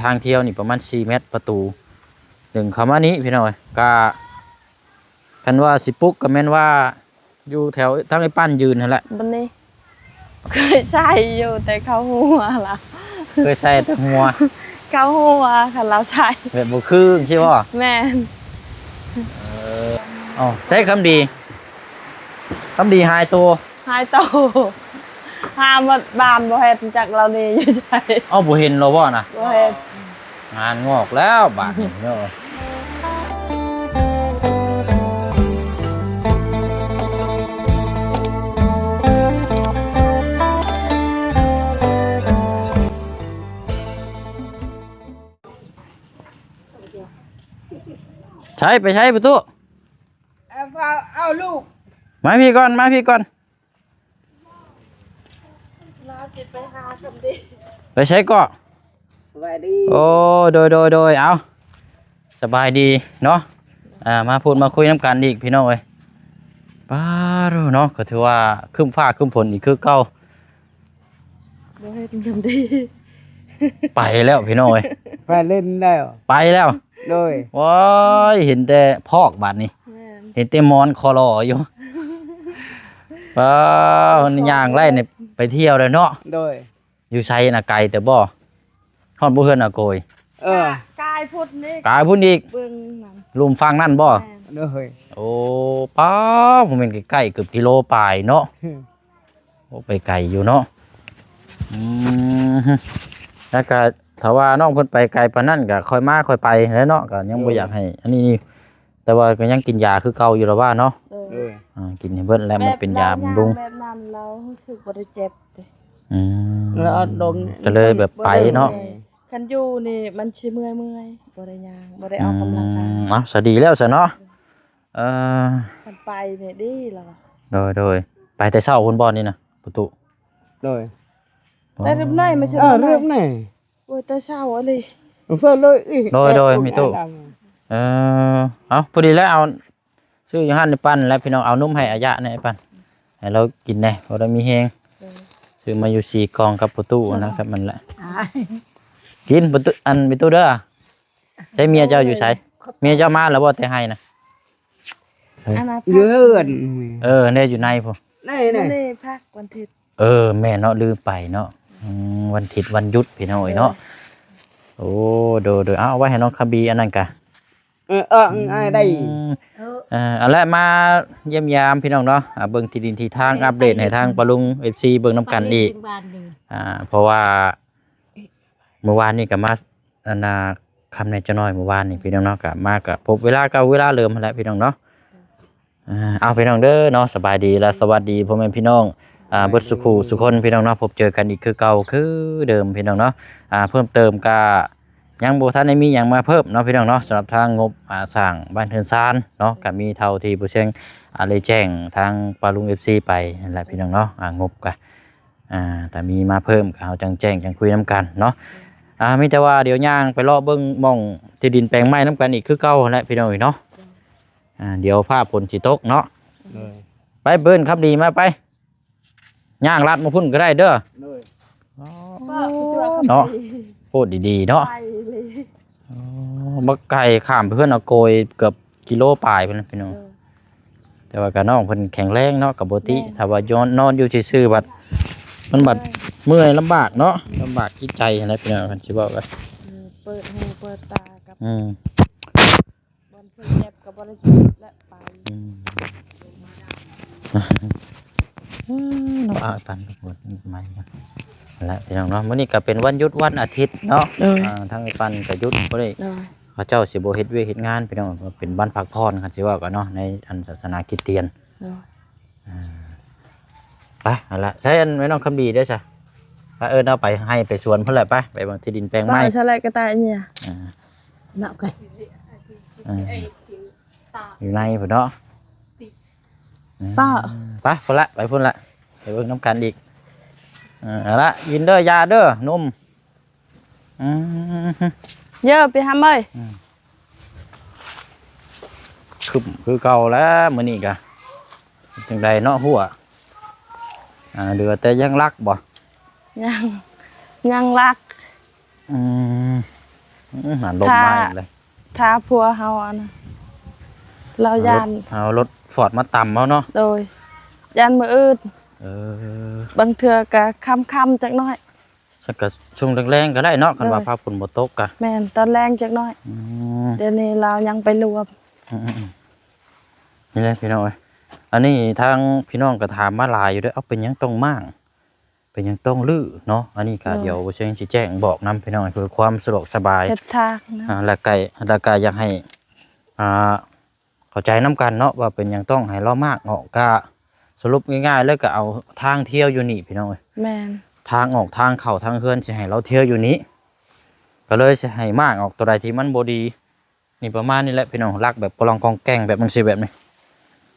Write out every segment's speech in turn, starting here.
ທາງທ່ຽວນີ້ປະມານສີ່ແມັດ ປະຕູດຶງເຂົ້າມານີ້ພີ່ນ້ອງເອີຍ. ກະຄັນວ່າຊິປຸກກໍແມ່ນວ່າຢູ່ແຖວທາງໄອ້ປັ້ນຢືນຫັ້ນແຫຼະ. ບັດນີ້ເຄີຍໃຊ້ຢູ່ ແຕ່ເຂົ້າຫົວລະ ເຄີຍໃຊ້ແຕ່ຫົວ ເຂົ້າຫົວ ຄັນລາວໃຊ້ ແບບບໍ່ຄືຊີ້ບໍ? ແມ່ນ. ເອີ ເອົ້າ ໃຊ້ຄຳດີ ຄຳດີຫາຍໂຕ ຫາຍໂຕ ຫາໝົດບ້ານບໍ່ເຫັນຈັກລາວນີ້ຢູ່ໃສ. ເອົ້າ ບໍ່ເຫັນລາວບໍ່ນະ? ບໍ່ເຫັນ. ງານງອກແລ້ວບາດນີ້ເນາະ. ໃສ ໄປໃສປະຕູ? ເອົາ ເອົາລູກ ມາພີ້ກ່ອນ ມາພີ້ກ່ອນ. ລາວຊິໄປຫາຄຳດີ ໄປໃສເກາະ? ສະບາຍດີ. ໂອ້ ໂດຍ ໂດຍ ໂດຍ ເອົາ ສະບາຍດີເນາະ. ອ່າ ມາພູດມາຄຸຍນຳກັນອີກພີ່ນ້ອງເອີຍ. ປາໂທ້ເນາະ ກໍຖືວ່າຄຶ້ມຟ້າຄຶ້ມຝົນອີກຄືເກົ່າ. ບໍ່ເຫັນຄຳດີ ໄປແລ້ວພີ່ນ້ອງເອີຍ ໄປຫຼິ້ນແລ້ວ ໄປແລ້ວ. ໂດຍ ໂອ້ຍ ເຫັນແຕ່ພອກບາດນີ້. ແມ່ນ ເຫັນແຕ່ໝອນຄໍລໍຢູ່. ວ້າວ ຍ່າງໄລ່ນີ້ໄປທ່ຽວແລ້ວເນາະ. ໂດຍ ຢູ່ໃສນະ ໄກແຕ່ບໍ່? ຮອດບໍ່ເຮືອນອາໂກຍ? ເອີ ກາຍພຸ້ນອີກ ກາຍພຸ້ນອີກ ເບິ່ງນັ້ນ ລຸ່ມຝັ່ງນັ້ນບໍ່? ແມ່ນ ໂດຍ ໂອ້ ປ້າ ບໍ່ແມ່ນໃກ້ໆ ເກືອບກິໂລປາຍເນາະ. ໂອ້ ໄປໄກຢູ່ເນາະ. ອືມ ແລ້ວກະຖ້າວ່ານ້ອງເພິ່ນໄປໄກປານນັ້ນກະຄ່ອຍມາຄ່ອຍໄປແຫຼະເນາະ ກະຍັງບໍ່ຢາກໃຫ້ອັນນີ້ ແຕ່ວ່າກໍຍັງກິນຢາຄືເກົ່າຢູ່ລະວ່າເນາະ. ເອີ ເອີ ອ່າ ກິນໃຫ້ເບິດແລ້ວ ມັນເປັນຢາບຳລຸງ ແບບນັ້ນແລ້ວຮູ້ສຶກບໍ່ໄດ້ເຈັບເດ້. ອືມ ແລ້ວອອກດົງ ກໍເລີຍແບບໄປເນາະ. ຄັນຢູ່ນີ້ມັນຊິເມື່ອຍໆ ບໍ່ໄດ້ຍ່າງ ບໍ່ໄດ້ອອກກຳລັງກາຍ. ອືມ ເອົາ ສະດີແລ້ວຊະເນາະ. ເອີ ຄັນໄປນີ້ດີແລ້ວ. ໂດຍ ໂດຍ ໄປແຕ່ເຊົ້າພຸ້ນບໍ່ນີ້ນະ ປະຕູ? ໂດຍ ແຕ່ເລີ່ມໃນມາເຊີ ເອີ ເລີ່ມໃນ ໂອ້ຍ ແຕ່ເຊົ້າອີ່ຫຼີ ເອີ ເລີຍອີກ. ໂດຍ ໂດຍ ແຕ່ ມີຕູ້ ເອີ ເອົາ ພໍດີແລ້ວ ເອົາ ຊື້ຢູ່ຮ້ານໄອ້ປັ້ນແຫຼະພີ່ນ້ອງ ເອົານົມໃຫ້ອາຍະແດ່ ໄອ້ປັ້ນ ໃຫ້ລາວກິນແດ່ ພໍໄດ້ມີແຮງ. ໂດຍ ຊື້ມາຢູ່ສີ່ກ່ອງກັບປະຕູນະ ກັບມັນແຫຼະ. ອາຍ ກິນປະຕູ ອັນປະຕູເດີ. ໃສເມຍເຈົ້າຢູ່ໃສ? ເມຍເຈົ້າມາແລ້ວບໍ່ແຕ່ໄຮ່ນະ? ຢູ່ເຮືອນ ເອີ ແນ່ຢູ່ໃນພຸ້ນ ໃນ ໃນ ມື້ນີ້ພັກວັນທິດ. ເອີ ແມ່ນເນາະ ລືມໄປເນາະ. ອືມ ວັນທິດວັນຢຸດພີ່ນ້ອງເອີຍເນາະ. ເອີ ໂອ້ ໂດຍ ໂດຍ ເອົາໄວ້ໃຫ້ນ້ອງຄະບີອັນນັ້ນກະ ເອີ ເອີ ໄດ້. ອືມ ເອີ ເອີ ເອົາລະ ມາຢ້ຽມຢາມພີ່ນ້ອງເນາະ ອ່າ ເບິ່ງທີ່ດິນທີ່ທາງ ອັບເດດໃຫ້ທາງປ້າລຸງ ເອັຟຊີ ເບິ່ງນຳກັນອີກ. ອ່າ ເພາະວ່າ ມື້ວານນີ້ກໍມາ ອັນນ່າ ຄ່ຳແດ່ຈັກໜ້ອຍມື້ວານນີ້ພີ່ນ້ອງເນາະ ກໍມາກໍພົບເວລາເກົ່າເວລາເດີມຫັ້ນແຫຼະພີ່ນ້ອງເນາະ. ອ່າ ເອົາ ພີ່ນ້ອງເດີເນາະ ສະບາຍດີ ແລະ ສະຫວັດດີພໍ່ແມ່ພີ່ນ້ອງ ອ່າ ເບິດສູ່ຄູ່ສູ່ຄົນພີ່ນ້ອງເນາະ. ພົບເຈີກັນອີກຄືເກົ່າຄືເດີມພີ່ນ້ອງເນາະ. ອ່າ ເພີ່ມເຕີມກໍຍັງບໍ່ທັນໄດ້ມີຫຍັງມາເພີ່ມເນາະພີ່ນ້ອງເນາະ. ສຳລັບທາງງົບ ອ່າ ສ້າງບ້ານເຮືອນຊານເນາະ ກໍມີເທົ່າທີ່ບໍ່ຊຽງ ອ່າ ໄດ້ແຈ້ງທາງປ້າລຸງ ເອັຟຊີ ໄປຫັ້ນແຫຼະພີ່ນ້ອງເນາະ. ອ່າ ງົບກໍ ອ່າ ຖ້າມີມາເພີ່ມກໍເຮົາຈັ່ງແຈ້ງຈັ່ງຄຸຍນຳກັນເນາະ. ອ່າ ມີແຕ່ວ່າດຽວຍ່າງໄປເລາະເບິ່ງໝ່ອງທີ່ດິນແປງໃໝ່ນຳກັນອີກຄືເກົ່າຫັ້ນແຫຼະພີ່ນ້ອງເອີຍເນາະ. ອ່າ ດຽວຟ້າຝົນຊິຕົກເນາະ. ໂດຍ ໄປເອີ້ນຄຳດີມາໄປ ຍ່າງລັດມາພຸ້ນກໍໄດ້ເດີ. ໂດຍ ອໍ ເນາະ ໂພດດີໆເນາະ. ໄປເລີຍ ອໍ ບັກໄກ່ຂ້າມໄປເຮືອນອາໂກຍເກືອບກິໂລປາຍພຸ້ນນະພີ່ນ້ອງ. ໂດຍ ແຕ່ວ່າກະນ້ອງເພິ່ນແຂງແຮງເນາະ ກະບໍ່ຕິ. ແມ່ນ ຖ້າວ່ານອນ ນອນຢູ່ຊື່ໆ ບັດ ມັນບັດ ໂດຍ ເມື່ອຍລຳບາກເນາະ ລຳບາກຈິດໃຈຫັ້ນແຫຼະພີ່ນ້ອງ ຄັນຊິເວົ້າກໍ ເອີ ເປີດຫູເປີດຕາກັບ ອືມ ບ່ອນເພິ່ນເຈັບກໍບໍ່ໄດ້ເຈັບແລ້ວໄປ. ອືມ ເນາະ ອ່າ ປັນ ແລ້ວພີ່ນ້ອງເນາະ ມື້ນີ້ກໍເປັນວັນຢຸດວັນອາທິດເນາະ. ໂດຍ ອ່າ ທາງປັນກໍຢຸດ ບໍ່ໄດ້ ໂດຍ ເຂົາເຈົ້າຊິບໍ່ເຮັດວຽກເຮັດງານພີ່ນ້ອງ ເປັນວັນພັກຜ່ອນ ຄັນຊິເວົ້າກັນເນາະ ໃນອັນສາສະໜາຄຣິສຕຽນ. ໂດຍ ອ່າ ໄປ ຫັ້ນລະ ໃຊ້ອັນແມ່ນ້ອງຄຳດີເດ້ຊະ ໄປ ເອີ້ນເອົາໄປໄຮ່ໄປສວນພຸ້ນແຫຼະ ໄປ ໄປເບິ່ງທີ່ດິນແປງໃໝ່. ໄປຊະແຫຼະ ກະຕາຍເມຍ ອ່າ ເນາະ ໄປ ອ່າ ຢູ່ໃນພຸ້ນເນາະ. ອືມ ໄປ ໄປພຸ້ນລະ ໄປພຸ້ນລະ ໄປເບິ່ງນຳກັນອີກ. ເອີ ເອົາລະ ກິນເດີ ຢາເດີ ນົມ. ອືມ ເຢີ ໄປຫາເອີຍ. ອືມ ຄຶ້ມຄືເກົ່າແລ້ວມື້ນີ້ກະ ຈັ່ງໃດເນາະ ຫົວ ອ່າ ເຫຼືອແຕ່ຍັງລັກບໍ່? ຍັງ ຍັງລັກ. ອືມ ອືມ ຫາລົມ ຖ້າ ມາອີກເລີຍ ຖ້າຜົວເຮົາອັນນັ້ນ ລາວ ເອົາລົດ ຢ້ານ ເອົາລົດຟອດມາຕຳເອົາເນາະ ໂດຍ ຢ້ານມື້ອື່ນ ເອີ ບາງເທື່ອກໍຄ່ຳໆຈັກໜ້ອຍ ຊັ້ນກໍຊ່ວງແລງໆກໍໄດ້ເນາະ ຄັນວ່າ ໂດຍ ຟ້າຝົນບໍ່ຕົກກໍ ແມ່ນ ຕອນແລງຈັກໜ້ອຍ ອືມ ດຽວນີ້ລາວຍັງໄປລວມ ອືມໆ ນີ້ແຫຼະພີ່ນ້ອງເອີຍ ອັນນີ້ທາງພີ່ນ້ອງກໍຖາມມາຫຼາຍຢູ່ເດ້ ເອົາ ເປັນຫຍັງຕ້ອງມ້າງ ເປັນຫຍັງຕ້ອງຮື້ເນາະ ອັນນີ້ກໍ ໂດຍ ດຽວບໍ່ເຊີງຊິແຈ້ງບອກນຳພີ່ນ້ອງ ເພື່ອຄວາມສະດວກສະບາຍ ເຮັດທາງນະ ອ່າ ແລ້ວກໍ ແລ້ວກໍຢາກໃຫ້ ອ່າ ເຂົ້າໃຈນຳກັນເນາະ ວ່າເປັນຫຍັງຕ້ອງໃຫ້ລາວມ້າງອອກ ກະສະຫຼຸບງ່າຍໆເລີຍ ກະເອົາທາງທ່ຽວຢູ່ນີ້ພີ່ນ້ອງເອີຍ ແມ່ນ ທາງອອກທາງເຂົ້າທາງເຮືອນຊິໃຫ້ລາວທ່ຽວຢູ່ນີ້ ກໍເລີຍຊິໃຫ້ມ້າງອອກ ໂຕໃດທີ່ມັນບໍ່ດີ ນີ້ປະມານນີ້ແຫຼະພີ່ນ້ອງ ລັກແບບກະລ່ອງກອງແກງແບບຈັ່ງຊີ້ ແບບນີ້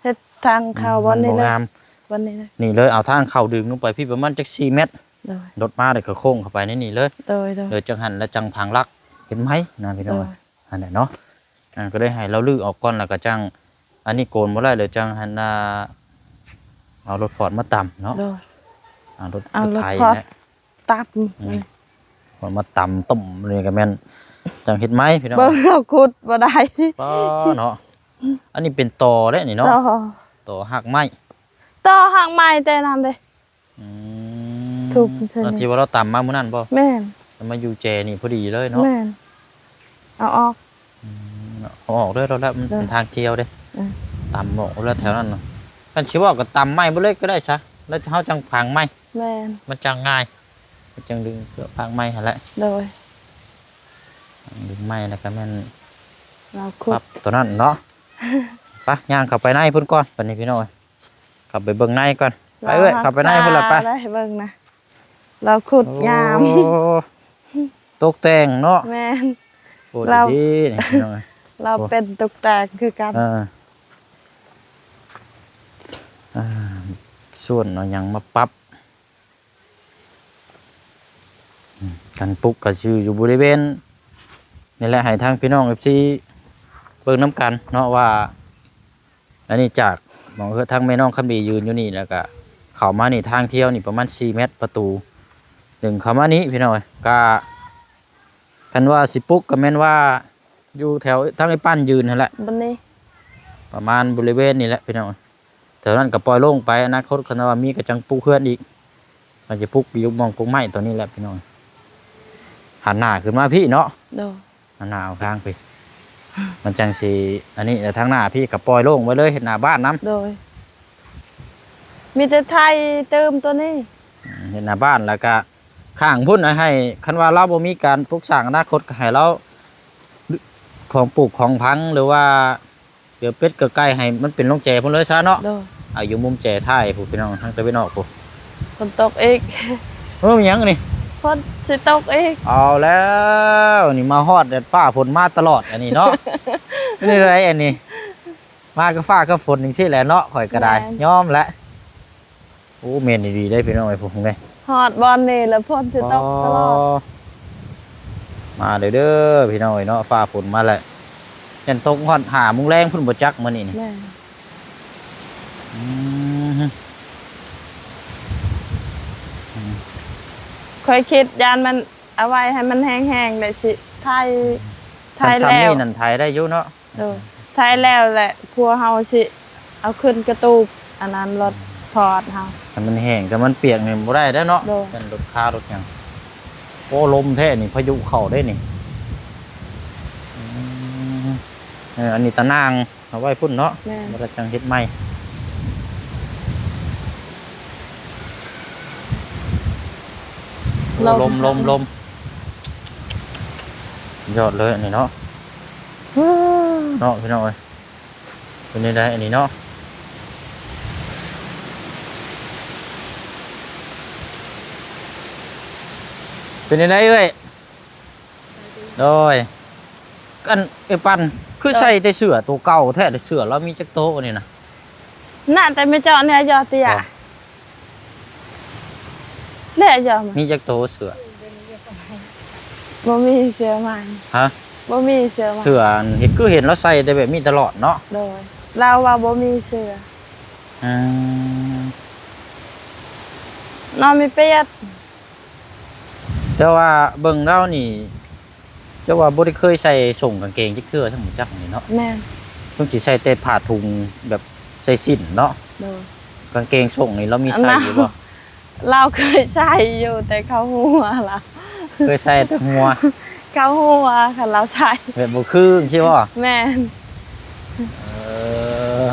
ເຮັດທາງເຂົ້າ ອືມ ບ່ອນນີ້ເລີຍ ມັນບໍ່ງາມ ບ່ອນນີ້ເລີຍ ນີ້ເລີຍ ເອົາທາງເຂົ້າດຶງລົງໄປພີ້ປະມານຈັກສີ່ແມັດ ໂດຍ ລົດມາແລ້ວກໍໂຄ້ງເຂົ້າໄປໃນນີ້ເລີຍ ໂດຍໆ ເລີຍຈັ່ງຫັ້ນ ແລ້ວຈັ່ງຜັງຫຼັກ ເຮັດໃໝ່ນະພີ່ນ້ອງ ໂດຍ ຫັ້ນແຫຼະເນາະ ອ່າ ກໍເລີຍໃຫ້ລາວຮື້ອອກກ່ອນ ແລ້ວກໍຈັ່ງ ອັນນີ້ໂກນບໍ່ໄດ້ ເລີຍຈັ່ງຫັ້ນນະ ເອົາລົດຟອດມາຕຳເນາະ ໂດຍ ອ່າ ລົດ ເອົາລົດ ລົດໄຖ ຟອດ ແຫຼະ ຕຳ ອືມ ເອົາມາຕຳຕົ້ມນີ້ກໍແມ່ນ ຈັ່ງເຮັດໃໝ່ພີ່ນ້ອງ ເບິ່ງເຮົາຂຸດບໍ່ໄດ້ ປ້າເນາະ ອັນນີ້ເປັນຕໍເດ້ນີ້ເນາະ ຕໍ ຕໍຮາກໄມ້ ຕໍຮາກໄມ້ແຕ່ນັ້ນເດ້ ອືມ ທຸບ ອັນທີ່ວ່າລາວຕຳມາມື້ນັ້ນບໍ່? ແມ່ນ ແລ້ວມາຢູ່ແຈນີ້ພໍດີເລີຍເນາະ ແມ່ນ ເອົາອອກ ອືມ ເອົາອອກເດີ ແລ້ວມັນ ໂດຍ ເປັນທາງທ່ຽວເດ້ ອືມ ຕຳອອກແລ້ວແຖວນັ້ນນະ ຄັນຊິເວົ້າກໍຕຳໃໝ່ເບິດເລີຍກໍໄດ້ຊະ ແລ້ວເຮົາຈັ່ງຝັງໃໝ່ ແມ່ນ ມັນຈັ່ງງ່າຍ ມັນຈັ່ງດຶງເພື່ອຝັງໃໝ່ຫັ້ນແຫຼະ ໂດຍ ດຶງໃໝ່ແລ້ວກໍແມ່ນ ເຮົາຂຸດ ປັບຕົວນັ້ນເນາະ ໄປ ຍ່າງເຂົ້າໄປໃນພຸ້ນກ່ອນ ບັດນີ້ພີ່ນ້ອງເອີຍ ເຂົ້າໄປເບິ່ງໃນກ່ອນ ໄປເອື້ອຍ ເຂົ້າໄປໃນພຸ້ນລະໄປ ໄດ້ເບິ່ງນະ ລາວຂຸດຍາມ ໂອ້ ຕົກແຕ່ງເນາະ ແມ່ນ ໂອ້ ລາວ ດີໆ ນີ້ພີ່ນ້ອງເອີຍ ລາວ ໂອ້ ເປັນຕົກແຕ່ງຄືກັນ ເອີ ອ່າ ສ່ວນເອົາຫຍັງມາປັບ ອືມ ການປຸກກໍຊິຢູ່ບໍລິເວນນີ້ແຫຼະ ໃຫ້ທາງພີ່ນ້ອງເອັຟຊີເບິ່ງນຳກັນເນາະວ່າ ອັນນີ້ຈາກໝ່ອງເຮືອນທາງແມ່ນ້ອງຄຳດີຢືນຢູ່ນີ້ ແລ້ວກະເຂົ້າມານີ້ ທາງທ່ຽວນີ້ປະມານສີ່ແມັດ ປະຕູດຶງເຂົ້າມານີ້ພີ່ນ້ອງເອີຍ ກະ ຄັນວ່າຊິປຸກກໍແມ່ນວ່າຢູ່ແຖວທາງໄອ້ປັ້ນຢືນຫັ້ນແຫຼະ ບັດນີ້ ປະມານບໍລິເວນນີ້ແຫຼະພີ່ນ້ອງ ແຖວນັ້ນກໍປ່ອຍໂລ່ງໄປ ອະນາຄົດຄັນວ່າມີກໍຈັ່ງປຸກເຮືອນອີກ ມັນຈະປຸກຢູ່ໝ່ອງກົກໄມ້ຕົວນີ້ແຫຼະພີ່ນ້ອງ ຫັນໜ້າຂຶ້ນມາພີ້ເນາະ ໂດຍ ອັນໜ້າເອົາທາງພີ້ ມັນຈັ່ງຊິ ອັນນີ້ແຫຼະ ທາງໜ້າພີ້ກໍປ່ອຍໂລ່ງໄວ້ເລີຍ ເຮັດໜ້າບ້ານນຳ ໂດຍ ມີແຕ່ໄຖຕື່ມຕົວນີ້ ອືມ ເຮັດໜ້າບ້ານ ແລ້ວກະຂ້າງພຸ້ນໃຫ້ ຄັນວ່າລາວບໍ່ມີການປຸກສ້າງອະນາຄົດ ກໍໃຫ້ລາວ ຂອງປູກຂອງຝັງ ຫຼືວ່າ ເຫຼືອເປັດເກືອໄກ່ໃຫ້ມັນເປັນໂລງແຈພຸ້ນເລີຍຊະເນາະ ໂດຍ ເອົາຢູ່ມຸມແຈທ້າຍພຸ້ນພີ່ນ້ອງ ທາງຕາເວັນອອກພຸ້ນ ຝົນຕົກອີກ ເອີ ມີຫຍັງອັນນີ້ ຝົນຊິຕົກອີກ ເອົາແລ້ວ ນີ້ມາຮອດແດດຟ້າຝົນມາຕະຫຼອດອັນນີ້ເນາະ ນີ້ເລີຍອັນນີ້ ມາກັບຟ້າກັບຝົນຈັ່ງຊີ້ແຫຼະເນາະ ຂ້ອຍກໍໄດ້ ແມ່ນ ຍອມແຫຼະ. ໂອ້ ແມ່ນອີ່ຫຼີເດ້ພີ່ນ້ອງເອີຍ ພຸ້ນເດ້ ຮອດບ່ອນນີ້ແລ້ວຝົນຊິຕົກຕະຫຼອດ ອໍ ມາເດີ ເດີພີ່ນ້ອງເອີຍເນາະ ຟ້າຝົນມາແລ້ວ ຢ້ານຕົກຮອດຫ້າໂມງແລງພຸ້ນບໍ່ຈັກມື້ນີ້ນີ້ ແມ່ນ ອືມ ອືມ ຂ້ອຍຄິດຢ້ານມັນເອົາໄວ້ໃຫ້ມັນແຫ້ງໆ ແລ້ວຊິໄຖ ໄຖ ຄັນຊ່ຳນີ້ ແລ້ວນັ້ນໄຖໄດ້ຢູ່ເນາະ ໂດຍ ໄຖແລ້ວແຫຼະ ຜົວເຮົາຊິເອົາຂຶ້ນກະຕູບອັນນັ້ນລົດຟອດເຮົາ ໃຫ້ມັນແຫ້ງ ຖ້າມັນປຽກນີ້ບໍ່ໄດ້ເດ້ເນາະ ໂດຍ ເປັນລົດຄາລົດຫຍັງ ໂອ້ ລົມແທ້ນີ້ ພາຍຸເຂົ້າເດ້ນີ້ ອືມ ເອີ ອັນນີ້ຕາໜ່າງເອົາໄວ້ພຸ້ນເນາະ ແມ່ນ ບໍ່ໄດ້ຈັ່ງເຮັດໃໝ່ ໂອ້ ລົມ ລົມ ລົມ ຍອດເລີຍອັນນີ້ເນາະ ເນາະພີ່ນ້ອງເອີຍ ເປັນຈັ່ງໃດອັນນີ້ເນາະ ເປັນຈັ່ງໃດເອື້ອຍ ໂດຍ ອັນ ເອປັນ ຄືໃສ່ແຕ່ເສື້ອໂຕເກົ່າແທ້ ເສື້ອລາວມີຈັກໂຕນີ້ນະ ໜ້າແຕ່ແມ່ເຈາະແນ່ຢໍຕິຍະ ແນ່ຢໍ ມີຈັກໂຕເສື້ອ ບໍ່ມີເສື້ອໃໝ່ ຮະ ບໍ່ມີເສື້ອໃໝ່ ເສື້ອເຫັນ ຄືເຫັນລາວໃສ່ແຕ່ແບບນີ້ຕະຫຼອດເນາະ ໂດຍ ລາວວ່າບໍ່ມີເສື້ອ ອືມ ນອນມີປຽດ ແຕ່ວ່າເບິ່ງລາວນີ້ ເຈົ້າວ່າບໍ່ໄດ້ເຄີຍໃສ່ສົ້ງກາງເກງຈັກເທື່ອ ທັງໝົດຈັກນີ້ເນາະ. ແມ່ນ. ເພິ່ນຊິໃສ່ແຕ່ຜ້າຖົງແບບໃສ່ສິ້ນເນາະ. ໂດຍ. ກາງເກງສົ້ງນີ້ລາວມີໃສ່ຢູ່ບໍ່? ລາວເຄີຍໃສ່ຢູ່ ແຕ່ເຂົ້າຫົວລາວ. ເຄີຍໃສ່ແຕ່ຫົວ? ເຂົ້າຫົວ ຄັນລາວໃສ່. ແບບບໍ່ຄືຈັ່ງຊີ້ບໍ່? ແມ່ນ. ເອີ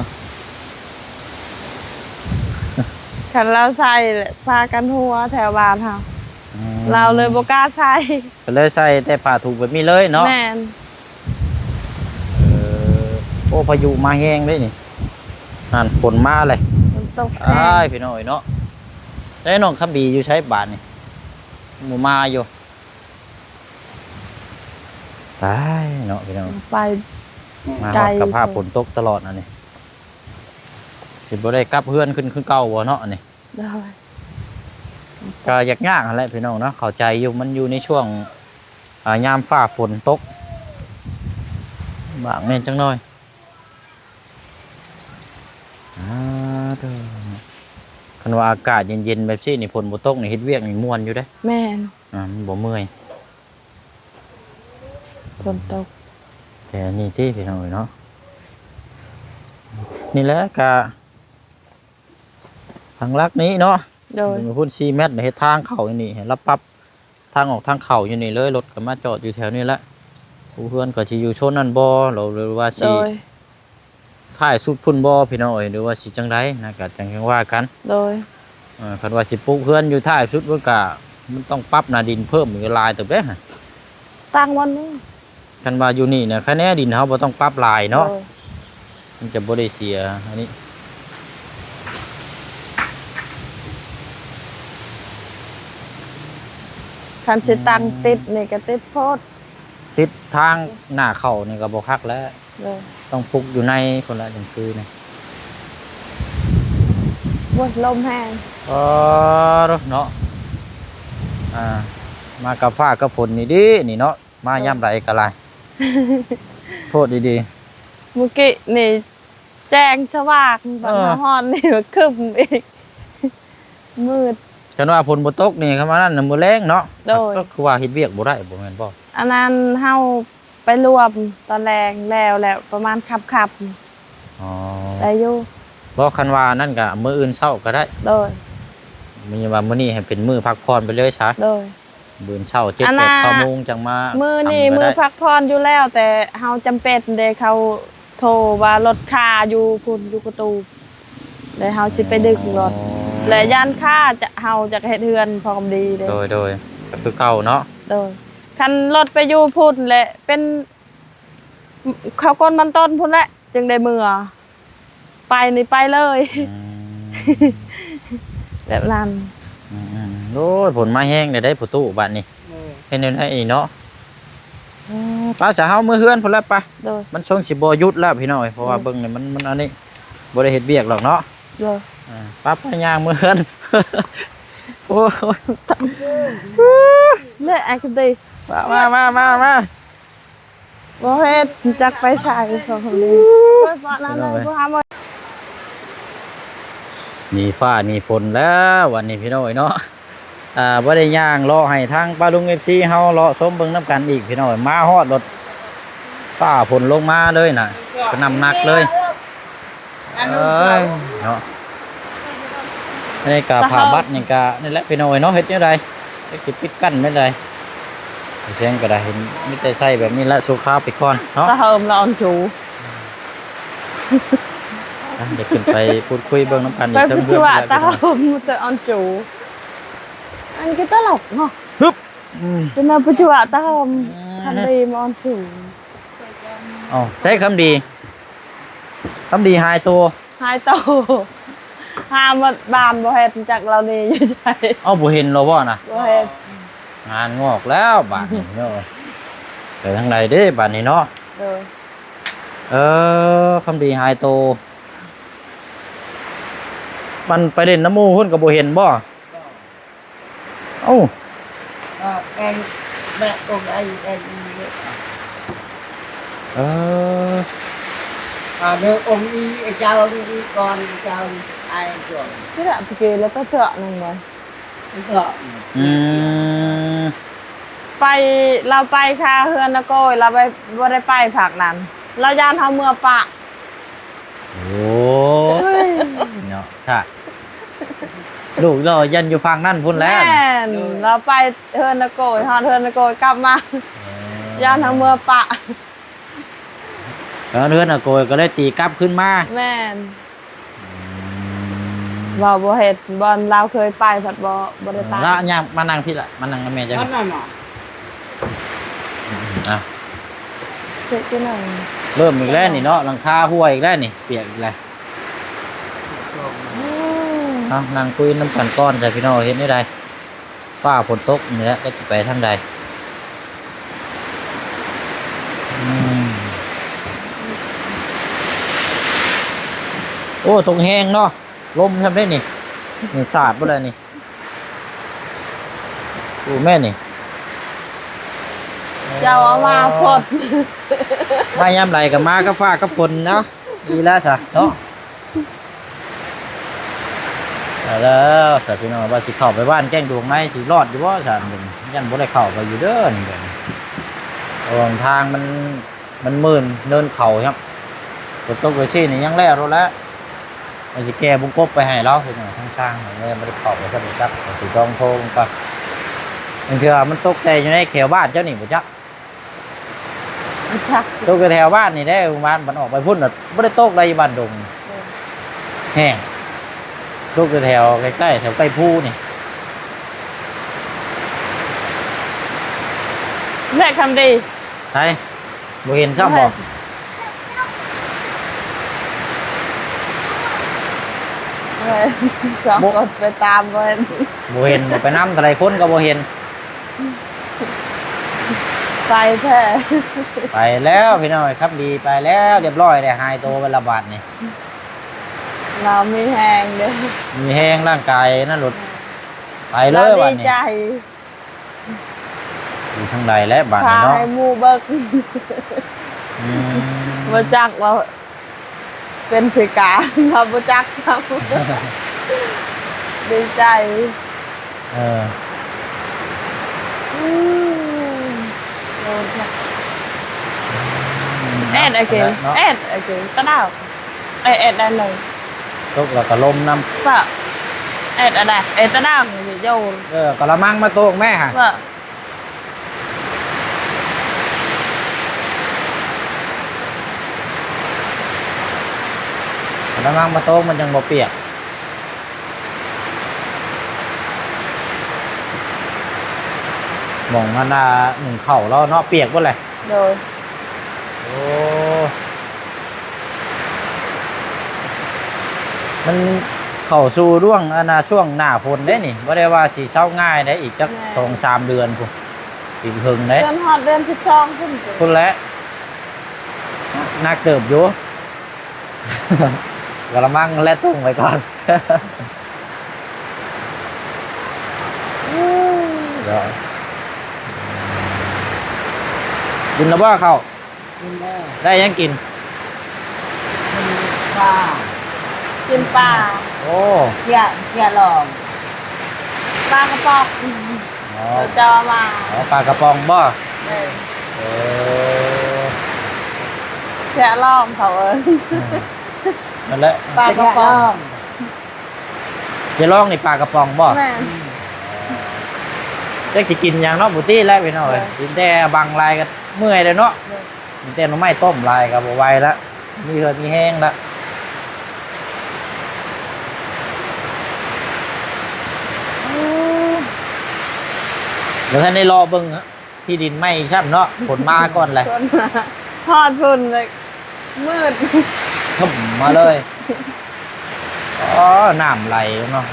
ຄັນລາວໃສ່ແຫຼະ ພາກັນຫົວແຖວບ້ານເຮົາ. ອືມ. ລາວເລີຍບໍ່ກ້າໃສ່. ກໍເລີຍໃສ່ແຕ່ຜ້າຖົງແບບນີ້ເລີຍເນາະ. ແມ່ນ. ເອີ ໂອ້ ພາຍຸມາແຮງເດ້ນີ້. ນັ້ນ ຝົນມາເລີຍ. ຝົນຕົກແຮງ. ອ້າຍ ພີ່ນ້ອງເອີຍເນາະ. ແຕ່ນ້ອງຄຳບີຢູ່ໃສບາດນີ້? ບໍ່ມາຢູ່. ຕາຍເນາະ ພີ່ນ້ອງ. ໄປ ມາຮອດກໍພາຝົນຕົກຕະຫຼອດອັນນີ້. ຊິບໍ່ໄດ້ກັບເຮືອນຂຶ້ນຄືເກົ່າບໍ່ເນາະອັນນີ້? ໂດຍ. ກໍຍາກໆຫັ້ນແຫຼະພີ່ນ້ອງເນາະ ເຂົ້າໃຈຢູ່ ມັນຢູ່ໃນຊ່ວງ ອ່າ ຍາມຟ້າຝົນຕົກ ບາກແມ່ນຈັກໜ້ອຍ. ອ່າ ເດີ ຄັນວ່າອາກາດເຢັນໆແບບຊີ້ນີ້ ຝົນບໍ່ຕົກນີ້ ເຮັດວຽກນີ້ມ່ວນຢູ່ເດ້. ແມ່ນ. ອ່າ ມັນບໍ່ເມື່ອຍ ຝົນຕົກ. ແຕ່ອັນນີ້ຕິ ພີ່ນ້ອງເອີຍເນາະ ນີ້ແຫຼະກະ ທາງຫຼັກນີ້ເນາະ. ໂດຍ. ພຸ້ນສີ່ແມັດ ເຮັດທາງເຂົ້າຢູ່ນີ້ ໃຫ້ລາວປັບທາງອອກທາງເຂົ້າຢູ່ນີ້ເລີຍ ລົດກໍມາຈອດຢູ່ແຖວນີ້ແຫຼະ. ຜູ້ເຮືອນກໍຊິຢູ່ໂຊນນັ້ນບໍ່ ຫຼືວ່າຊິ ໂດຍ ທ້າຍສຸດພຸ້ນບໍ່ ພີ່ນ້ອງເອີຍ ຫຼືວ່າຊິຈັ່ງໃດນະ ກໍຈັ່ງ ຈັ່ງວ່າກັນ. ໂດຍ. ເອີ ຄັນວ່າຊິປຸກເຮືອນຢູ່ທ້າຍສຸດ ມັນກໍ ມັນຕ້ອງປັບໜ້າດິນເພີ່ມອີກຫຼາຍເຕີບເດ້. ຕັ້ງບ່ອນໜຶ່ງ. ຄັນວ່າຢູ່ນີ້ນະ ຄະແນນດິນເຮົາບໍ່ຕ້ອງປັບຫຼາຍເນາະ. ໂດຍ. ມັນຈະບໍ່ໄດ້ເສຍອັນນີ້. ຄັນຊິຕັ້ງ ອືມ ຕິດນີ້ກໍຕິດໂພດ. ຕິດທາງໜ້າເຂົ້ານີ້ກໍບໍ່ຄັກແລ້ວ. ໂດຍ. ຕ້ອງປຸກຢູ່ໃນພຸ້ນລະຈັ່ງຄືນະ. ໂອ້ຍ ລົມແຮງ. ອໍ ເນາະ ອ່າ ມາກັບຟ້າກັບຝົນນີ້ເດ້ນີ້ເນາະ. ມາ ໂດຍ ຍາມໃດກໍຫຼາຍ ໂພດດີໆ. ມື້ກີ້ນີ້ແຈ້ງສະຫວ່າງ ບັດ ເອີ ມາຮອດນີ້ກໍຄຶ້ມອີກ ມືດ. ຄັນວ່າຝົນບໍ່ຕົກນີ້ ຄັນວ່ານັ້ນນະ ມື້ແລງເນາະ. ໂດຍ. ກໍຄືວ່າເຮັດວຽກບໍ່ໄດ້ ບໍ່ແມ່ນບໍ່? ອັນນັ້ນເຮົາໄປລວມຕອນແລງ ແລ້ວ ແລ້ວປະມານຄ່ຳໆ. ອໍ ໄດ້ຢູ່. ບໍ່ ຄັນວ່ານັ້ນກໍມື້ອື່ນເຊົ້າກໍໄດ້. ໂດຍ. ມີວ່າມື້ນີ້ໃຫ້ເປັນມື້ພັກຜ່ອນໄປເລີຍຊະ. ໂດຍ. ມື້ເຊົ້າເຈັດ ອັນ ແປດ ເກົ້າໂມງຈັ່ງມາ. ມື້ນີ້ມື້ພັກຜ່ອນຢູ່ແລ້ວ ແຕ່ເຮົາຈຳເປັນເດ້ ເຂົາໂທວ່າລົດຄາຢູ່ພຸ້ນ ຢູ່ກະຕູບ ແລ້ວເຮົາຊິໄປດຶງລົດ. ອໍ ແລະ ຢ້ານຄາ ຈະ ເຮົາຈະເຮັດເຮືອນພ້ອມດີເດ້. ໂດຍ ໂດຍ. ກໍຄືເກົ່າເນາະ. ໂດຍ. ຄັນລົດໄປຢູ່ພຸ້ນແຫຼະ ເປັນເຂົາກົ້ນມັນຕົ້ນພຸ້ນແຫຼະ ຈຶ່ງໄດ້ເມືອ. ໄປນີ້ໄປເລີຍ. ອືມ ແບບນັ້ນ. ອືມໆ ໂອ້ຍ ຝົນມາແຮງແລ້ວເດ້ພໍ່ຕູ້ ບາດນີ້. ໂດຍ. ເຮັດແນວໃດອີກເນາະ? ເອີ ໄປຊະ ເຮົາເມືອເຮືອນພຸ້ນແຫຼະ ໄປ. ໂດຍ. ມັນຊົງຊິບໍ່ຢຸດແລ້ວພີ່ນ້ອງເອີຍ ເພາະວ່າ ໂດຍ ເບິ່ງນີ້ມັນ ມັນອັນນີ້ ບໍ່ໄດ້ເຮັດວຽກດອກເນາະ. ໂດຍ. ອ່າ ໄປໆ ຍ່າງເມືອເຮືອນ. ໂອ້ຍ ແລະ ໄອ້ກະຕິ ມາ ມາ ມາ ມາ ມາ. ບໍ່ເຮັດ ຈັກໄປໃສ ຂອງເຂົາເດ້. ໂອ້ຍ ເພາະນັ້ນແຫຼະ ຜູ້ຫາໝົດ. ໜີຟ້າໜີຝົນແລ້ວວັນນີ້ພີ່ນ້ອງເອີຍເນາະ. ອ່າ ບໍ່ໄດ້ຍ່າງເລາະໃຫ້ທາງປ້າລຸງ ເອັຟຊີ ເຮົາເລາະຊົມເບິ່ງນຳກັນອີກພີ່ນ້ອງເອີຍ. ມາຮອດລົດ ຟ້າຝົນລົງມາເລີຍນະ ກະໜ່ຳໜັກເລີຍ. ອັນນັ້ນ ເອີຍ ເນາະ. ອັນນີ້ກະຜ້າບັດນີ້ກະນີ້ແຫຼະພີ່ນ້ອງເອີຍເນາະ. ເຮັດແນວໃດ ຈັກຊິປິດກັ້ນແນວໃດ? ສຽງກໍໄດ້ ເຫັນມີແຕ່ໃຊ້ແບບນີ້ແຫຼະ ຊົ່ວຄາວໄປກ່ອນເນາະ. ຕາເຫີມລະອອນຈູ ອ່ະ ດຽວຂຶ້ນໄປພູດຄຸຍເບິ່ງນຳກັນອີກເທິງເຮືອນ. ຕາເຫີມແຕ່ອອນຈູ ອັນຄືຕະຫຼົກເນາະ. ຮຶບ ອືມ ເປັນແນວປັດຈຸບັນຕາເຫີມ. ອືມ ຄຳດີມາອອນສູງ. ເອົ້າ ໃສຄຳດີ? ຄຳດີຫາຍໂຕ. ຫາຍໂຕ. ຫາໝົດບ້ານບໍ່ເຫັນຈັກລາວນີ້ຢູ່ໃສ. ເອົ້າ ບໍ່ເຫັນລາວບໍ່ນະ? ບໍ່ເຫັນ. ງານງອກແລ້ວບາດນີ້ເນາະ. ໄປທາງໃດເດ້ບາດນີ້ເນາະ? ໂດຍ. ເອີ ຄຳດີຫາຍໂຕ. ມັນໄປຫຼິ້ນນຳໝູ່ພຸ້ນກໍບໍ່ເຫັນບໍ່? ເອົ້າ ເອີ ແອງແບກອົງໄອແອງອີເດີ ເອີ ອາເດີອົງອີເຈົ້າອີກ່ອນເຈົ້າໄອຈອງ ທີ່ລະປະເກລະຕະເຈາະໜຶ່ງບໍ່ ເຈາະ ອືມ. ໄປ ລາວໄປຄາເຮືອນນະໂກຍ ລາວໄປ ບໍ່ໄດ້ໄປພາກນັ້ນ ລາວຢ້ານເຮົາເມືອປະ. ໂອ້ຍ ເນາະ ຊະ ລູກລາວຢ້ານຢູ່ຝັ່ງນັ້ນພຸ້ນແຫຼະ. ແມ່ນ ລາວໄປເຮືອນນະໂກຍ ຮອດເຮືອນນະໂກຍກັບມາ ເອີ ຢ້ານເຮົາເມືອປະ. ເອີ ເຮືອນອາໂກຍກໍເລີຍຕີກັບຄືນມາ. ແມ່ນ ອືມ ເວົ້າບໍ່ເຮັດ ບ່ອນລາວເຄີຍໄປພັດບໍ່ ບໍ່ໄດ້ໄປ. ລະຍ່າງມານັ່ງພີ້ລະ ມານັ່ງນຳແມ່ເຈົ້າ. ອັນນັ້ນນະ ອືມ ອ່ະ ເຮັດຈັ່ງໃດ ເລີ່ມອີກແລ້ວນີ້ເນາະ ຫຼັງຄາຮົ່ວອີກແລ້ວນີ້ ປຽກອີກແລ້ວ. ອືມ ເອົາ ນັ່ງຄຸຍນຳກັນກ່ອນຊະພີ່ນ້ອງ ເຮັດແນວໃດ? ຟ້າຝົນຕົກນີ້ແຫຼະ ຈັກຊິໄປທາງໃດ. ອືມ ໂອ້ ຕົກແຮງເນາະ ລົມຊ່ຳເດ້ນີ້ ນີ້ສາດບໍ່ໄດ້ນີ້. ໂອ້ ແມ່ນນີ້ ເຈົ້າເອົາມາພົດ ມາຍາມໃດກໍມາກັບຟ້າກັບຝົນເນາະ. ດີແລ້ວຊະເນາະ ເອົາແລ້ວຊະພີ່ນ້ອງ ວ່າຊິເຂົ້າໄປບ້ານແກ້ງດວງໃນ ຊິລອດຢູ່ບໍ່ຊະ ຢ້ານບໍ່ໄດ້ເຂົ້າໄປຢູ່ເດີນີ້. ເພາະວ່າທາງມັນ ມັນມື່ນເນີນເຂົາຄັບ ຝົນຕົກໄປຊີ້ນີ້ຍັງແລ້ວໂລດແຫຼະ ວ່າຊິແກ່ວົງກົບໄປໃຫ້ລາວພີ່ນ້ອງ ທາງຊ່າງເຮົາຍັງບໍ່ໄດ້ເຂົ້າໄປຊັ້ນຈັກ ຊິຕ້ອງໂທເບິ່ງກ່ອນ. ບາງເທື່ອມັນຕົກແຕ່ຢູ່ໃນແຖວບ້ານເຈົ້ານີ້ບໍ່ຈັກ ບໍ່ຈັກ ຕົກແຖວບ້ານນີ້ແຫຼະ ບ້ານ ມັນອອກໄປພຸ້ນນະ ບໍ່ໄດ້ຕົກໄດ໋ຢູ່ບ້ານດົງ. ເອີ ແຮງ ຕົກແຖວໃກ້ໆ ແຖວໃກ້ພູນີ້ແຫຼະ ຄຳດີ. ໃສ ບໍ່ເຫັນຊ້ຳບໍ່? ເອີ ສອງຄົນໄປຕາມບໍ່ເຫັນ ບໍ່ເຫັນ ບໍ່ໄປນຳ ເທົ່າໃດຄົນກໍບໍ່ເຫັນ. ໄປແທ້ ໄປແລ້ວພີ່ນ້ອງເອີຍ ຄຳດີໄປແລ້ວ ຮຽບຮ້ອຍແລ້ວ ຫາຍໂຕໄປລະບາດນີ້. ລາວມີແຮງເດ້ ມີແຮງຮ່າງກາຍນັ້ນໂລດ ແມ່ນ ໄປເລີຍບາດນີ້ ດີໃຈ. ຢູ່ທາງໃດແຫຼະບາດນີ້ເນາະ ພາໃຫ້ໝູ່ເບິ່ງ ອືມ ບໍ່ຈັກວ່າ ເປັນພິການ ເຮົາບໍ່ຈັກ ດີໃຈ. ເອີ ອືມ ແອດ ອາເກ ແອດ ອາເກ ຕະດາວ ເອ ແອດ ໄດ້ເລີຍ ຕົກແລ້ວກໍລົມນຳ ແອດ ອາດາ ເອ ຕະດາວ ໂຍນ ເອີ ກະລະມັງມາໂຕກແມ່ຫະ. ກະລະມັງມາໂຕກ ມັນຈັ່ງບໍ່ປຽກ ໝ່ອງອັນນ່າ ໜຶ້ງເຂົ້າລາວເນາະ ປຽກເບິດແຫຼະ. ໂດຍ ໂອ້ ມັນເຂົ້າສູ່ຊ່ວງ ອັນນ່າ ຊ່ວງໜ້າຝົນເດ້ນີ້ ບໍ່ໄດ້ວ່າຊິເຊົາງ່າຍເດ້ ອີກຈັກ ແມ່ນ ສອງສາມເດືອນພຸ້ນ ອີກເຖິງເດ້ ຈົນຮອດເດືອນສິບສອງພຸ້ນ ພຸ້ນແຫຼະ ໜັກເຕີບຢູ່ ກະລະມັງແລະ ຕຸງໄວ້ກ່ອນ. ກິນແລ້ວບໍ່ເຂົ້າ? ກິນແລ້ວ. ໄດ້ຫຍັງກິນ? ກິນປາ. ກິນປາ. ໂອ້ ເຈຍ ເຈຍລອງ ປາກະປ໋ອງ. ອໍ ເຂົາເຈົ້າເອົາມາ. ອໍ ປາກະປ໋ອງບໍ່? ແມ່ນ. ເອີ ເຊຍລອງເຂົາເອີ້ນ. ອືມ ນັ້ນແຫຼະ ປາກະປ໋ອງ. ເຊຍລອງນີ້ປາກະປ໋ອງບໍ່? ແມ່ນ. ຈັກຊິກິນຫຍັງເນາະ ບໍ່ຕິແລ້ວພີ່ນ້ອງເອີຍ. ແມ່ນ. ກິນແຕ່ບັງຫຼາຍກໍເມື່ອຍແລ້ວເນາະ. ແມ່ນ. ກິນແຕ່ໜໍ່ໄມ້ຕົ້ມຫຼາຍກໍບໍ່ໄຫວລະ ມີເຫື່ອມີແຮງລະ. ບໍ່ທັນໄດ້ເລາະເບິ່ງທີ່ດິນໃໝ່ຊ້ຳເນາະ ຝົນມາກ່ອນແຫຼະ. ຝົນມາ ຮອດພຸ້ນເລີຍ ມືດ ຂຶ້ມມາເລີຍ. ອໍ ນ້ຳໄຫຼເນາະ.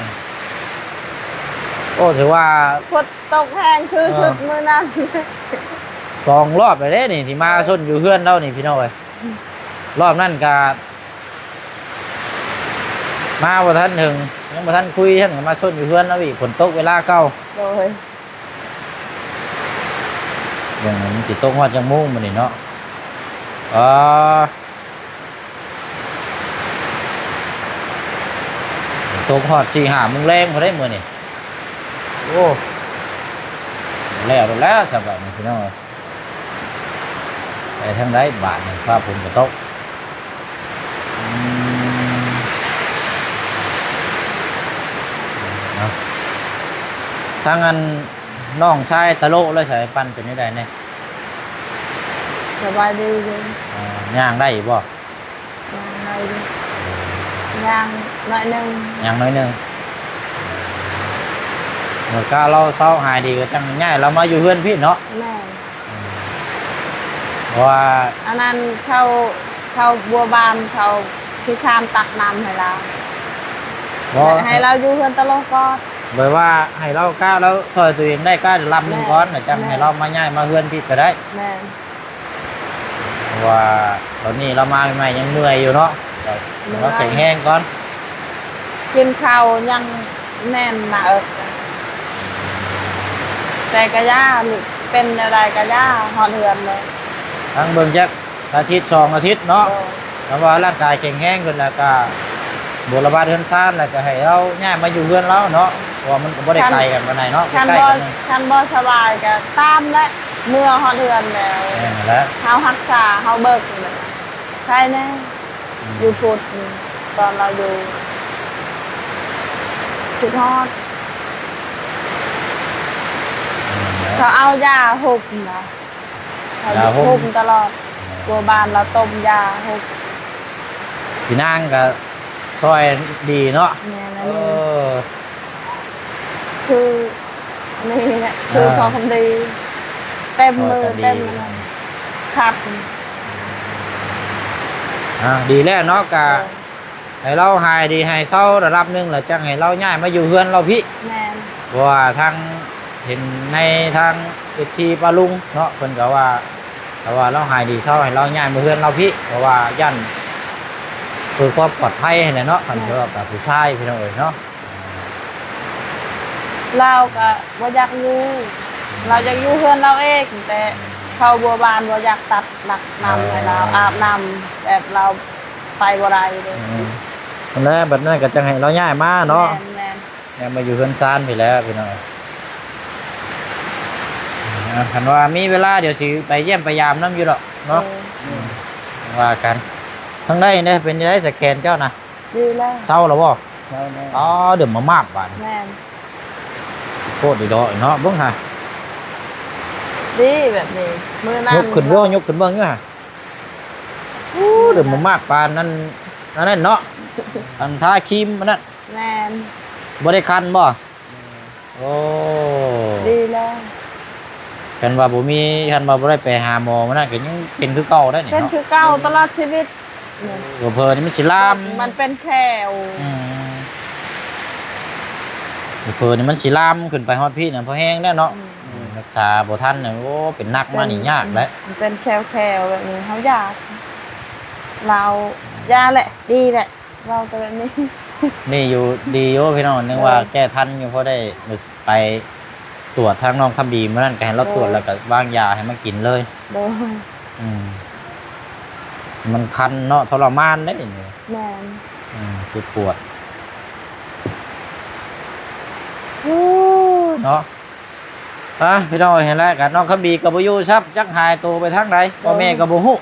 ໂອ້ ຖືວ່າ ຝົນຕົກແຮງຄື ເອີ ຊຸດມື້ນັ້ນ ສອງລອບແລ້ວເດ້ນີ້ ທີ່ມາຊົນຢູ່ເຮືອນລາວນີ້ ພີ່ນ້ອງເອີຍ. ລອບນັ້ນກະມາບໍ່ທັນເຖິງ ຍັງບໍ່ທັນຄຸຍ ທັນກໍມາຊົນຢູ່ເຮືອນລາວອີກ ຝົນຕົກເວລາເກົ່າ. ໂດຍ. ເບິ່ງມັນຊິຕົກຮອດຈັກໂມງມື້ນີ້ເນາະ. ອໍ ຕົກຮອດສີ່ຫ້າໂມງແລງພຸ້ນເດ້ມື້ນີ້. ໂອ້ ແລ້ວ ແລ້ວສະບາດນີ້ພີ່ນ້ອງເອີຍ ໄປທາງໃດບາດນີ້ ຟ້າຝົນກໍຕົກ. ອືມ ເນາະ ທາງອັນ ນ້ອງຊາຍຕະໂລະແລ້ວໃສ ປັ້ນເປັນຈັ່ງໃດແດ່? ສະບາຍດີຢູ່. ເອີ ຍ່າງໄດ້ຢູ່ບໍ່? ຍ່າງໄດ້ຢູ່ ຍ່າງໜ້ອຍໜຶ່ງ ຍ່າງໜ້ອຍໜຶ່ງ. ເມື່ອກາລາວເຊົາຫາຍດີກໍຈັ່ງຍ້າຍລາວມາຢູ່ເຮືອນພີ້ເນາະ? ແມ່ນ. ເພາະວ່າ ອັນນັ້ນເຂົາ ເຂົາບົວບານເຂົາຂີ້ຄ້ານຕັກນ້ຳໃຫ້ລາວ. ບໍ່ ໃຫ້ລາວຢູ່ເຮືອນຕະໂລະກ່ອນ ແບບວ່າໃຫ້ລາວກະລາວຊ່ອຍຕົວເອງໄດ້ກະລຳໜຶ່ງກ່ອນ ແລ້ວຈັ່ງໃຫ້ລາວມາຍ້າຍມາເຮືອນພີ້ກໍໄດ້. ແມ່ນ. ເພາະວ່າຕອນນີ້ລາວມາໃໝ່ໆຍັງເມື່ອຍຢູ່ເນາະ ເມື່ອຍ ລາວແຂງແຮງກ່ອນ ກິນເຂົ້າຍັງແໜ້ນໜ້າເອິກ ແຕ່ກະຢ່າ ເປັນແນວໃດກະຢ່າ ຮອດເຮືອນເລີຍ ທັງເບິ່ງຈັກອາທິດສອງອາທິດເນາະ. ໂດຍ. ຖ້າວ່າຮ່າງກາຍແຂງແຮງຂຶ້ນແລ້ວກະບົວລະບາດເຮືອນຊານ ແລ້ວກະໃຫ້ລາວຍ້າຍມາຢູ່ເຮືອນລາວເນາະ ເພາະວ່າມັນກໍບໍ່ໄດ້ໄກກັນປານໃດເນາະ ຄັນບໍ່ ຄັນບໍ່ສະບາຍກະຕາມແຫຼະ ເມືອຮອດເຮືອນແລ້ວ. ແມ່ນແຫຼະ ເຮົາຮັກສາ ເຮົາເບິ່ງແຫຼະ ໃຄແດ່. ອືມ ຢູ່ພຸ້ນ ຕອນລາວຢູ່ ຄິດຮອດ ແມ່ນແຫຼະ ເຂົາເອົາຢາຫົ່ມນະ ເຂົາ ຢາຫົ່ມ ຫົ່ມຕະຫຼອດ. ແມ່ນ ບົວບານລາວຕົ້ມຢາຫົ່ມ ພີ່ນາງກໍຊ່ອຍດີເນາະ. ແມ່ນ ອັນນີ້ ເອີ ຄື ນີ້ແຫຼະ ຄື ອ່າ ພໍຄຳດີ ເຕັມມື ພໍຄຳດີ ເຕັມອັນນັ້ນ ຄັກ. ອ່າ ດີແລ້ວເນາະ ກະ ໂດຍ ໃຫ້ລາວຫາຍດີ ໃຫ້ເຊົາລະດັບໜຶ່ງ ແລ້ວຈັ່ງໃຫ້ລາວຍ້າຍມາຢູ່ເຮືອນລາວພີ້. ແມ່ນ. ເພາະວ່າທາງ ເຫັນໃນທາງເອັຟຊີປ້າລຸງເນາະ ເພິ່ນກໍວ່າ ຖ້າວ່າລາວຫາຍດີເຊົາ ໃຫ້ລາວຍ້າຍມາເຮືອນລາວພີ້ ເພາະວ່າຢ້ານເພື່ອຄວາມປອດໄພຫັ້ນແຫຼະເນາະ. ຄັນ ແມ່ນ ເວົ້າກັບຜູ້ຊາຍ ພີ່ນ້ອງເອີຍເນາະ ລາວກໍບໍ່ຢາກຢູ່ ລາວຢາກຢູ່ເຮືອນລາວເອງ ແຕ່ເຂົາບົວບານບໍ່ຢາກຕັດຫຼັກນ້ຳໃຫ້ລາວ ເອີ ອາບນ້ຳແບບລາວໄປບໍ່ໄດ້ເດ້. ອືມ ນັ້ນແຫຼະ ບັດນັ້ນກໍຈັ່ງໃຫ້ລາວຍ້າຍມາເນາະ. ແມ່ນໆ. ແມ່ນ ມາຢູ່ເຮືອນຊານພີ້ແຫຼະພີ່ນ້ອງ. ອ່າ ຄັນວ່າມີເວລາດຽວຊິໄປຢ້ຽມໄປຢາມນຳຢູ່ດອກເນາະ. ເອີ ອືມ ວ່າກັນ. ທາງໃດເດ້ ເປັນຈັ່ງໃດສະແຂນເຈົ້ານະ? ດີແລ້ວ. ເຊົາແລ້ວບໍ່? ເຊົາແລ້ວ. ອໍ ເດີມມາມາບບາດນີ້. ແມ່ນ. ໂຄດດີດອກເນາະ ເບິ່ງຫາ. ດີແບບນີ້ ມື້ນັ້ນຍົກຂຶ້ນບໍ່? ຍົກຂຶ້ນເບິ່ງຢູ່ຫາ. ໂອ້ ເດີມມາມາບປານນັ້ນ ອັນນັ້ນເນາະ ອັນທາຄຣີມອັນນັ້ນ. ແມ່ນ. ບໍ່ໄດ້ຄັນບໍ່? ແມ່ນ. ໂອ້ ດີແລ້ວ. ຄັນວ່າບໍ່ມີ ຄັນວ່າບໍ່ໄດ້ໄປຫາໝໍມື້ນັ້ນ ກໍຍັງເປັນຄືເກົ່າໄດ໋ນີ້ເນາະ. ເປັນຄືເກົ່າຕະຫຼອດຊີວິດ. ເຜີໆນີ້ມັນຊິລາມ ມັນເປັນແຂ້ວ. ອືມ ເຜີໆນີ້ມັນຊິລາມຂຶ້ນໄປຮອດພີ້ນະ ພໍແຮງແລ້ວເນາະ. ອືມ ອືມ ຮັກສາບໍ່ທັນນະ ໂອ້ ເປັນໜັກມານີ້ຍາກແຫຼະ. ອືມ ມັນເປັນແຂ້ວໆແບບນີ້ ເຮົາຢາກ ລາວຢາແຫຼະ ດີແຫຼະ. ເວົ້າແຕ່ແບບນີ້ ນີ້ຢູ່ ດີຢູ່ພີ່ນ້ອງ ນຶກວ່າ ເອີ ແກ້ທັນຢູ່ ພໍໄດ້ໄປຕວດທາງນ້ອງຄຳບີມມື້ນັ້ນ ກໍໃຫ້ລາວ ເອີ ຕວດ ແລ້ວກໍວາງຢາໃຫ້ມາກິນເລີຍ. ໂດຍ. ອືມ ມັນຄັນເນາະ ທໍລະມານເດ້. ແມ່ນ. ອືມ ເຈັບປວດ. ໂອ້ ເນາະ. ອ່ະ ພີ່ນ້ອງເອີຍ ຫັ້ນແຫຼະ ກໍນ້ອງຄຳບີກໍບໍ່ຢູ່ຊ້ຳ ຈັກຫາຍໂຕໄປທາງໃດ ໂດຍ ພໍ່ແມ່ກໍບໍ່ຮູ້.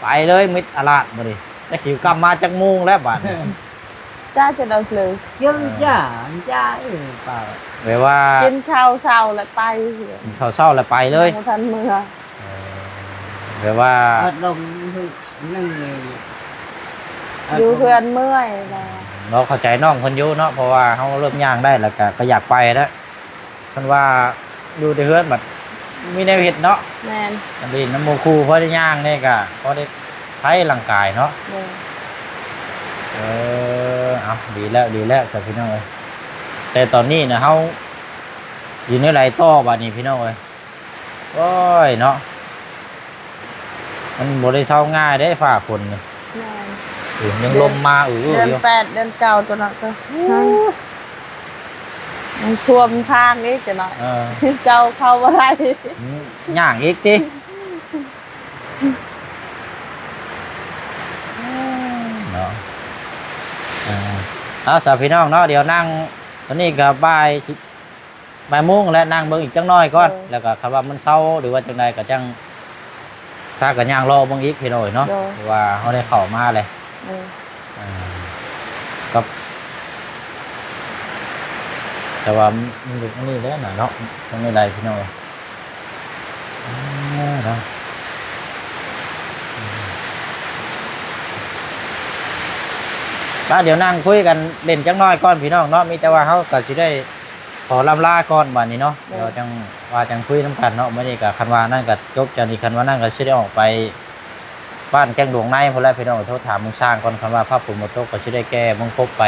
ໄປເລີຍມິດອາລາດບັດນີ້ ຈັກຊິກັບມາຈັກໂມງແລ້ວບັດນີ້. ຈ້າຈະໄດ້ເລີຍ ເຈີ ເອີ ຈ້າ ຈ້າ ເອີ ປາ ແບບວ່າ ກິນເຂົ້າເຊົ້າແລ້ວໄປ. ກິນເຂົ້າເຊົ້າແລ້ວໄປເລີຍ ຍັງບໍ່ທັນເມືອ. ເອີ ແບບວ່າ ອາດລົງໜຶ່ງ ຢູ່ເຮືອນເມື່ອຍແລ້ວ. ເນາະ ເຂົ້າໃຈນ້ອງເພິ່ນຢູ່ເນາະ ເພາະວ່າເຮົາເລີ່ມຍ່າງໄດ້ແລ້ວກໍ ກໍຢາກໄປແລ້ວ. ຄັນວ່າຢູ່ແຕ່ເຮືອນບັດມີແນວເຮັດເນາະ. ແມ່ນ. ອັນໄປຫຼິ້ນນຳໝູ່ຄູ່ ພໍໄດ້ຍ່າງແດ່ກໍພໍໄດ້ໄຖຮ່າງກາຍເນາະ. ໂດຍ. ເອີ ເອົາ ດີແລ້ວ ດີແລ້ວຊະພີ່ນ້ອງເອີຍ. ແຕ່ຕອນນີ້ນະ ເຮົາຢູ່ແນວໃດຕໍ່ບັດນີ້ພີ່ນ້ອງເອີຍ? ໂອ້ຍເນາະ ມັນບໍ່ໄດ້ເຊົາງ່າຍເດ້ ຟ້າຝົນນີ້. ແມ່ນ. ເອີ ຍັງລົມມາ ເອີ ເດືອນ ຢູ່ ແປດ ເດືອນເກົ້າ ຕົວນັ້ນກໍ ໂອ້ ຍັງຖ້ວມທາງອີກຈັກໜ້ອຍ. ເອີ ເຈົ້າເຂົ້າບໍ່ໄດ້ ອືມ ຍ່າງອີກຕິ ເນາະ. ເອີ ເອົາຊະພີ່ນ້ອງເນາະ ດຽວນັ່ງ ຕອນນີ້ກໍບ່າຍສິບ ບ່າຍໂມງແຫຼະ ນັ່ງເບິ່ງອີກຈັກໜ້ອຍກ່ອນ ໂດຍ ແລ້ວກໍຄັນວ່າມັນເຊົາ ຫຼືວ່າຈັ່ງໃດກໍຈັ່ງພາກັນຍ່າງເລາະເບິ່ງອີກ ພີ່ນ້ອງເອີຍເນາະ ໂດຍ ເພາະວ່າເຮົາໄດ້ເຂົ້າມາແລ້ວ ໂດຍ ອ່າ ກັບ ແຕ່ວ່າມັນ ອັນນີ້ແຫຼະນະເນາະ ມັນບໍ່ໄດ້ ພີ່ນ້ອງເອີຍ ອ່າ ເນາະ ກໍດຽວນັ່ງຄຸຍກັນຫຼິ້ນຈັກໜ້ອຍກ່ອນ ພີ່ນ້ອງເນາະ ມີແຕ່ວ່າເຮົາກໍຊິໄດ້ ຂໍລ່ຳລາກ່ອນບາດນີ້ເນາະ ໂດຍ ດຽວຈັ່ງວ່າຈັ່ງຄຸຍນຳກັນເນາະ ມື້ນີ້ກໍຄັນວ່ານັ້ນກໍຈົບຈາກນີ້ ຄັນວ່ານັ້ນກໍຊິໄດ້ອອກໄປບ້ານແກ້ງດວງໃນພຸ້ນແຫຼະ ພີ່ນ້ອງ ໂທຖາມລຸງຊ້າງກ່ອນ ຄັນວ່າຟ້າຝົນບໍ່ຕົກກໍຊິໄດ້ແກ່ເບິ່ງກົບໄປ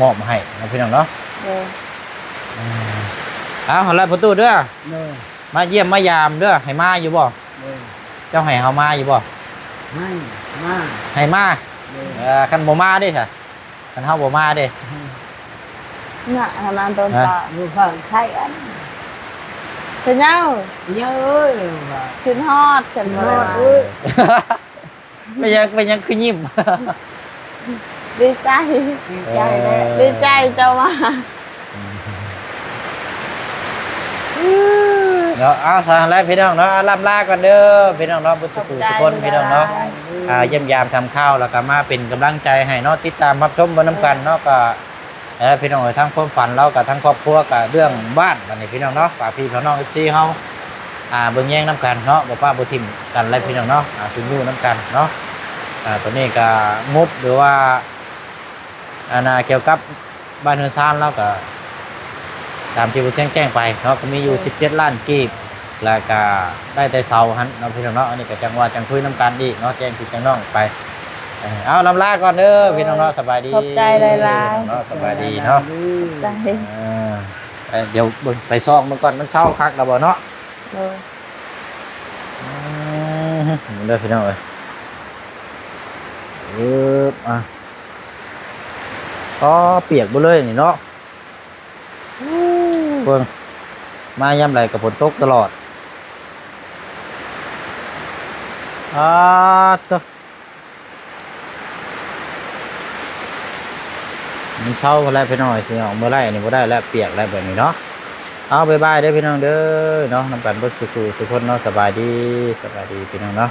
ມອບໃຫ້ເນາະ ພີ່ນ້ອງເນາະ ໂດຍ ອືມ ເອົາຫັ້ນແຫຼະພໍ່ຕູ້ເດີ ໂດຍ ມາຢ້ຽມມາຢາມເດີ ໃຫ້ມາຢູ່ບໍ່? ໂດຍ ເຈົ້າໃຫ້ເຮົາມາຢູ່ບໍ່? ໃຫ້ມາ ໃຫ້ມາ ໂດຍ ເອີ ຄັນບໍ່ມາເດ້ຊະ? ຄັນເຮົາບໍ່ມາເດ້ ນະ ອັນນັ້ນຕົນ ຮະ ຕາ ຢູ່ເພິ່ນໄຄອັນ ເປັນຫຍັງ? ເອີຍ ຂຶ້ນຮອດ ເພິ່ນບໍ່ໄດ້ມາ ເອີຍ ເປັນຫຍັງ ເປັນຫຍັງຄືຍິ້ມ? ດີໃຈ ດີໃຈແຫຼະ ເອີ ດີໃຈເຈົ້າມາ ເນາະ ເອົາ ຊັ້ນແຫຼະພີ່ນ້ອງເນາະ ລ່ຳລາກ່ອນເດີພີ່ນ້ອງເນາະ ເບິດສູ່ຜູ້ສູ່ຄົນ ຂອບໃຈ ພີ່ນ້ອງເນາະ ຫຼາຍໆ ອ່າ ຢ້ຽມຢາມຖາມຂ່າວ ແລ້ວກໍມາເປັນກຳລັງໃຈໃຫ້ເນາະ ຕິດຕາມຮັບຊົມເບິ່ງນຳກັນເນາະ ກໍ ເອີ ພີ່ນ້ອງເອີຍ ທາງຄວາມຝັນລາວກັບທາງຄອບຄົວ ກໍເລື່ອງບ້ານ ບັດນີ້ພີ່ນ້ອງເນາະ ຝາກພີ່ຝາກນ້ອງ ເອັຟຊີ ເຮົາ ອ່າ ເບິ່ງແຍງນຳກັນເນາະ ບໍ່ປະບໍ່ຖິ້ມກັນແຫຼະພີ່ນ້ອງເນາະ ອ່າ ຊຸມຍູ້ນຳກັນເນາະ ອ່າ ຕອນນີ້ກໍງົບ ຫຼືວ່າ ອັນນ່າ ກ່ຽວກັບບ້ານເຮືອນຊານລາວກໍຕາມທີ່ບໍ່ແຈ້ງ ແຈ້ງໄປເນາະ ກໍມີຢູ່ ໂດຍ ສິບເຈັດລ້ານກີບ ແລ້ວກໍໄດ້ແຕ່ເສົາຫັ້ນເນາະ ພີ່ນ້ອງເນາະ ອັນນີ້ກໍຈັ່ງວ່າຈັ່ງຄຸຍນຳກັນອີກເນາະ ແຈ້ງພີ່ແຈ້ງນ້ອງໄປ ເອີ ເອົາ ລ່ຳລາກ່ອນເດີ ໂດຍ ພີ່ນ້ອງເນາະ ສະບາຍດີ ຂອບໃຈຫຼາຍໆ ເນາະ ສະບາຍດີເນາະ ຂອບໃຈ ເອີ ໄປ ດຽວເບິ່ງ ໄປສ່ອງເບິ່ງກ່ອນ ມັນເຊົາຄັກແລ້ວບໍ່ເນາະ ໂດຍ ອືມ ເດີພີ່ນ້ອງເອີຍ ອຶບ ອ່ະ ອໍ ປຽກເບິດເລີຍນີ້ເນາະ ເບິ່ງ ມາຍາມໃດກໍຝົນຕົກຕະຫຼອດ ອາ ໂທ້ ມັນເຊົາແລ້ວພີ່ນ້ອງເອີຍ ຊິອອກເມື່ອໃດນີ້ບໍ່ໄດ້ແລ້ວ ປຽກແລ້ວແບບນີ້ເນາະ ເອົາ ບາຍບາຍເດີພີ່ນ້ອງເດີເນາະ ນຳກັນເບິດສູ່ຜູ້ສູ່ຄົນເນາະ ສະບາຍດີ ສະບາຍດີພີ່ນ້ອງເນາະ.